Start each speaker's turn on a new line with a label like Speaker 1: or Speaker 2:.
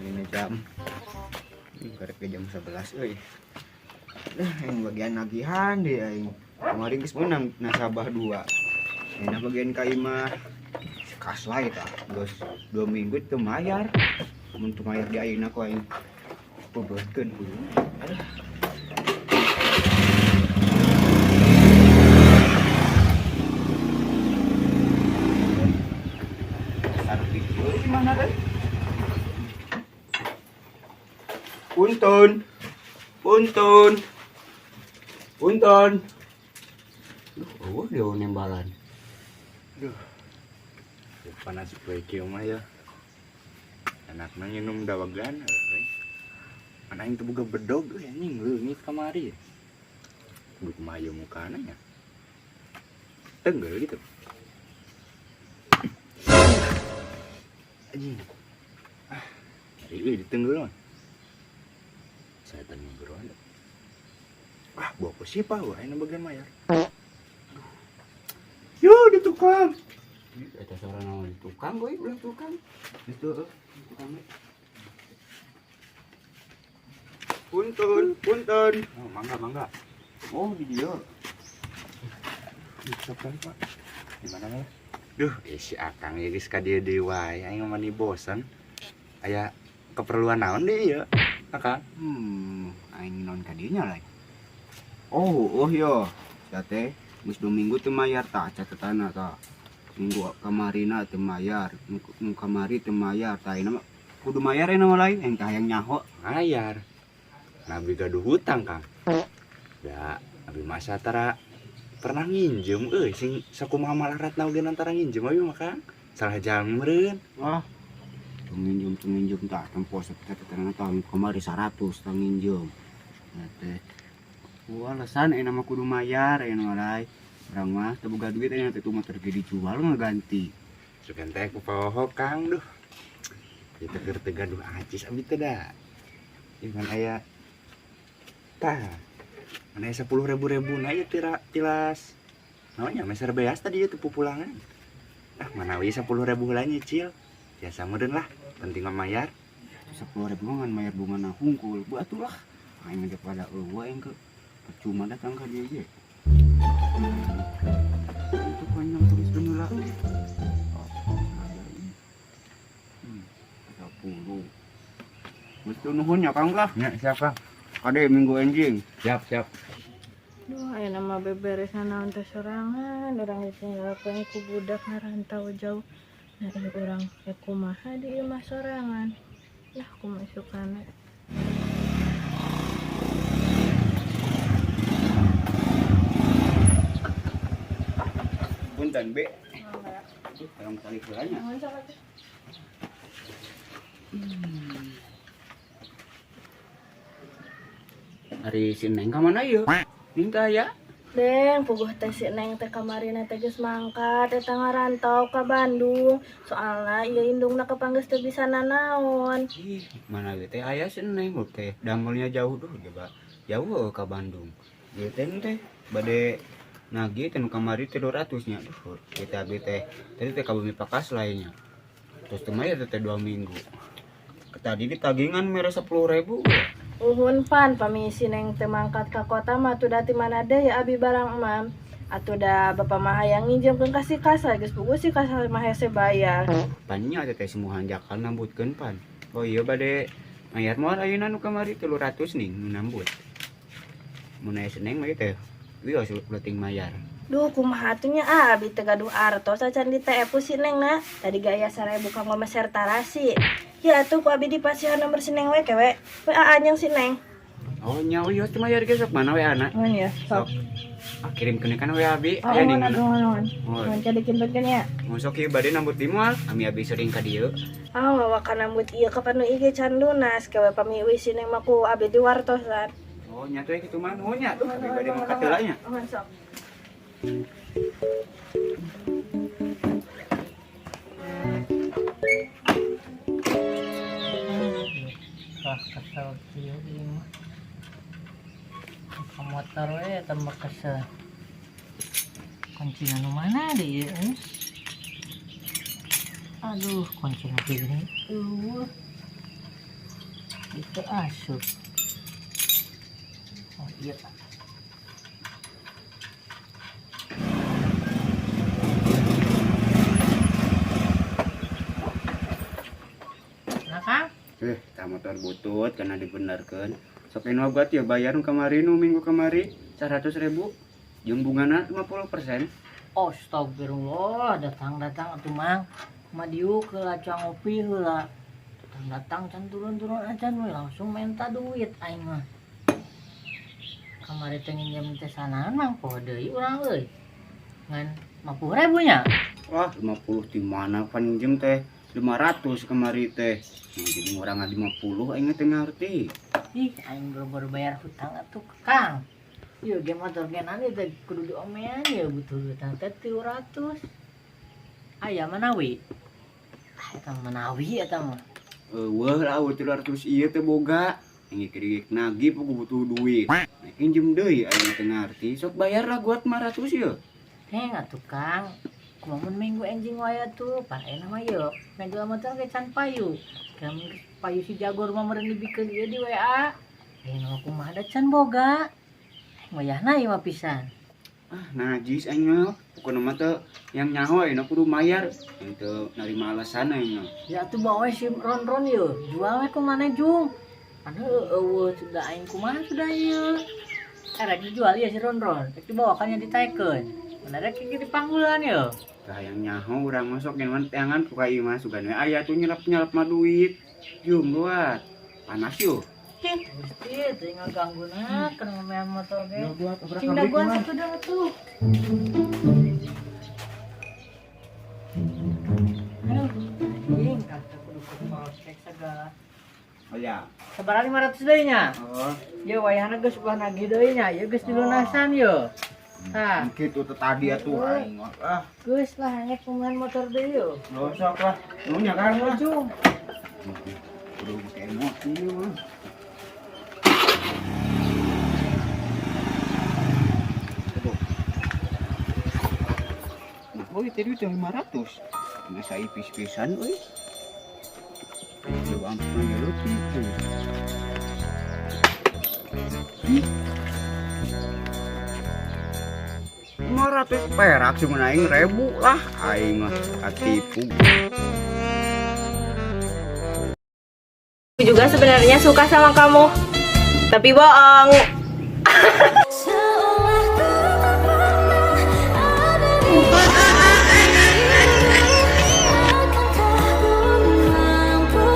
Speaker 1: Ini jam ini karek ke jam 11 euy. Dah yang bagian nagihan deh aing. Kemarin geus meunang nasabah 2. Ini bagian ka imah kas lain tah. Geus 2 minggu teu mayar. Mun teu mayar di ayeuna ku aing bebeutkeun kudu. Aduh. Dasar video gimana teh? Punten. Punten. Punten. Duh, eueuh dia nembalan.
Speaker 2: Duh. Panas poe kieu mah ya. Enakna nginum dawagan euy. Mana aing teu boga bedog euy anjing leungit kamari. Kudu kumaha ieu mukana nya. Tenggel gitu. Anjing. Ah, nyeri euy ditenggel mah. Saya tanya beruan. Ah, bawa ke siapa wah ini bagian mayar. Aduh. Yo, di tukang.
Speaker 1: Eta suara naon di tukang euy, ulah tukang. Geus tuh, tukang we. Punten, punten.
Speaker 2: Oh, mangga, mangga.
Speaker 1: Oh, di dieu.
Speaker 2: Sok kali, Pak. Di mana lah? Duh, si Akang ya geus ka dieu deui wae, aing mah mani bosan. Aya keperluan naon deui ieu? Akang.
Speaker 1: Aing naon ka dieu nya lain. Oh, oh yo. Sia teh geus 2 minggu teu mayar tah catetanna tah. Minggu kamarina teu mayar, nu kamari teu mayar, tah ayeuna mah kudu mayar ayeuna mah lain, aing teh hayang nyaho.
Speaker 2: Mayar. Nabi gaduh hutang, Kang. Da, abi masa tara pernah nginjem euy sing sakumaha malaratna oge antara nginjem abi mah, Kang. Salah jalmi meureun.
Speaker 1: Wah. Teu nginjem, teu nginjem tah tempo catetanna tah kamari 100 tah nginjem. Nah teh. Ku alasan ayeuna mah kudu mayar ayeuna mah lain. Urang mah teu boga duit ayeuna teh motor ge dijual ngaganti.
Speaker 2: Sugan teh ku poho, Kang, duh. Ieu teh keur teu gaduh acis abi teh da. Ieu kan aya tah. Mana aya 10 ribu-ribu na ieu tira tilas. Naon nya meser beas tadi ieu teu pupulangan. Ah, manawi 10 ribu heula nyicil. Biasa meureun lah, penting mah mayar.
Speaker 1: 10 ribu mah ngan mayar bunga na hungkul. Bu atuh lah. Aing ge pada eueuh aing ke percuma datang ka dieu ge. Itu panjang tulis bener lah. 10. Geus teu nuhun nya Kang lah.
Speaker 2: Nya, siap Kang.
Speaker 1: Kade minggu enjing.
Speaker 2: Siap, siap.
Speaker 3: Duh, aya nama beberes naon teh sorangan, urang ditinggalkeun ku budak ngarantau jauh. Nah, ieu urang rek kumaha di imah sorangan. Lah, kumaha isukana.
Speaker 1: Punten, Be. Aduh, tolong cari heula nya.
Speaker 3: Nuhun sok atuh.
Speaker 1: Ari si Neng ka mana ieu? Ning teh aya?
Speaker 3: Deng, puguh teh si Neng teh kamarina teh geus mangkat eta ngarantau ka Bandung. Soalna ieu indungna kepanggeus teu bisa nanaon.
Speaker 1: Ih, mana ieu teh aya si Neng teh. Damelnya jauh duh, coba. Jauh heuh ka Bandung. Ieu teh teh bade nagih teh nu kamari teh 200 nya. Duh, ieu teh abi teh tadi teh ka bumi pakas lainnya. Terus teh mah teh 2 minggu. Tadi ditagingan mere 10.000.
Speaker 3: Uhun pan pami si Neng teh mangkat ka kota mah atuh da ti mana deui ya abi barang emam. Atuh da bapa mah hayang nginjemkeun ka si Kasai geus puguh si Kasai mah hese bayar.
Speaker 1: Pan nya teh semua hanjakal nambutkeun pan. Oh iya bade mayar moal ayeuna nu kamari 300 ning nu nambut. Mun aya si Neng mah ieu teh wios leuting mayar.
Speaker 3: Duh kumaha atuh nya ah abi teh gaduh artos acan di TF si Neng na. Tadi gaya 1000 kanggo meser tarasi. Ya atuh ku abi dipasihan nomor si Neng we kewe. WA anyang si Neng.
Speaker 1: Oh nya wios teh mayar ge sok mana we ana.
Speaker 3: Oh iya,
Speaker 1: Sok. Ah kirimkeun kan we abi.
Speaker 3: Oh,
Speaker 1: Aya di
Speaker 3: nuhun,
Speaker 1: mana?
Speaker 3: nuhun, nuhun.
Speaker 1: Oh.
Speaker 3: Nuhun dikintunkeun ya.
Speaker 1: Mun sok ieu bade nambut di moal, ami abi sering ka dieu.
Speaker 3: Ah, wawa ka nambut ieu kapan nu ieu can lunas kewe pami euy si Neng mah ku abi diwartosan.
Speaker 1: Oh nya teh kitu mah nuhun nya tuh abi bade mangkat heula nya.
Speaker 3: Nuhun sok.
Speaker 4: Wah, kesel kieu ieu mah. Ka motor we tambah kesel. Kuncina nu mana deui ieu? Aduh, kunci nanti gini. Eueuh. Itu asup. Oh iya. Nah, Kang.
Speaker 1: Tah motor butut karena dibenarkeun. Sok anu buat ya bayar nu kamari, nu minggu kamari 100.000 jeung bungana 50%.
Speaker 4: Astagfirullah, datang-datang atuh Mang. Madiuk heula cang ngopi heula. Datang-datang can turun-turun acan we langsung minta duit aing mah. Kamari teh nginjem teh sanaan Mang, poho deui urang euy. Ngan 50.000 nya.
Speaker 1: Wah, 50 di mana pan nginjem teh 500 kamari teh. Nah, jadi ngurang 50 aing teh ngarti.
Speaker 4: Ih, aing baru-baru bayar hutang atuh Kang. Ieu ge motor ge nanti teh kudu diomean ya butuh hutang teh 300. Aya manawi. Ah, eta manawi eta mah.
Speaker 1: Eueuh lah 300 ieu teh boga. Aing keur nagih pugu butuh duit. Nah, nginjem deui aing teh ngarti. Sok bayar lah buat 500 ieu.
Speaker 4: Heng atuh Kang. Kumaha mun minggu enjing wae atuh, pan ayeuna mah ieu. Ngajual motor ge can payu. Kan payu si Jagor mah meureun dibikeun ieu di WA. Ayeuna mah kumaha da can boga. Wayahna ieu mah pisan.
Speaker 1: Ah, najis aing mah. Pokona mah teu yang nyaho ayeuna kudu mayar. Aing teu narima alasan aing mah.
Speaker 4: Ya atuh bawa si ron-ron ieu. Jual we ku maneh jung. Pan heueuh sudah aing kumaha sudah ieu. Rek dijual ieu si ron-ron. Rek dibawa kan nya ditaekeun. Mana rek kieu dipanggulan ieu.
Speaker 1: Tah yang nyaho urang mah sok ngeun teangan ku ka ieu mah sugan we aya tuh nyelap-nyelap mah duit. Jung buat. Panas yo.
Speaker 4: Ih, Gusti, teu ngagangguna keur ngomean motor ge.
Speaker 1: Buat
Speaker 4: Cing dagoan sakedeung atuh. Aduh, anjing, kata kudu ke prospek segala.
Speaker 1: Oh ya.
Speaker 4: Sabaraha 500 deui nya?
Speaker 1: Oh.
Speaker 4: Ye wayahna geus ulah nagih deui nya, ieu geus dilunasan ye. Tah,
Speaker 1: Kitu teh tadi atuh aing. Ah,
Speaker 4: geus lah hanya kumahan motor deui ye.
Speaker 1: lo sok lah. Nu nya kan lah.
Speaker 4: Ujung.
Speaker 1: Kudu make emosi ieu mah. Aduh. Nah, oh itu duit 500. Nggak saya pis-pisan euy. Coba ampun ya leutik tuh. Ih. 500 perak cuma aing ribu lah aing mah katipu.
Speaker 3: Aku juga sebenarnya suka sama kamu, tapi bohong.
Speaker 5: Seolah tak pernah ada di Akankah ku mampu?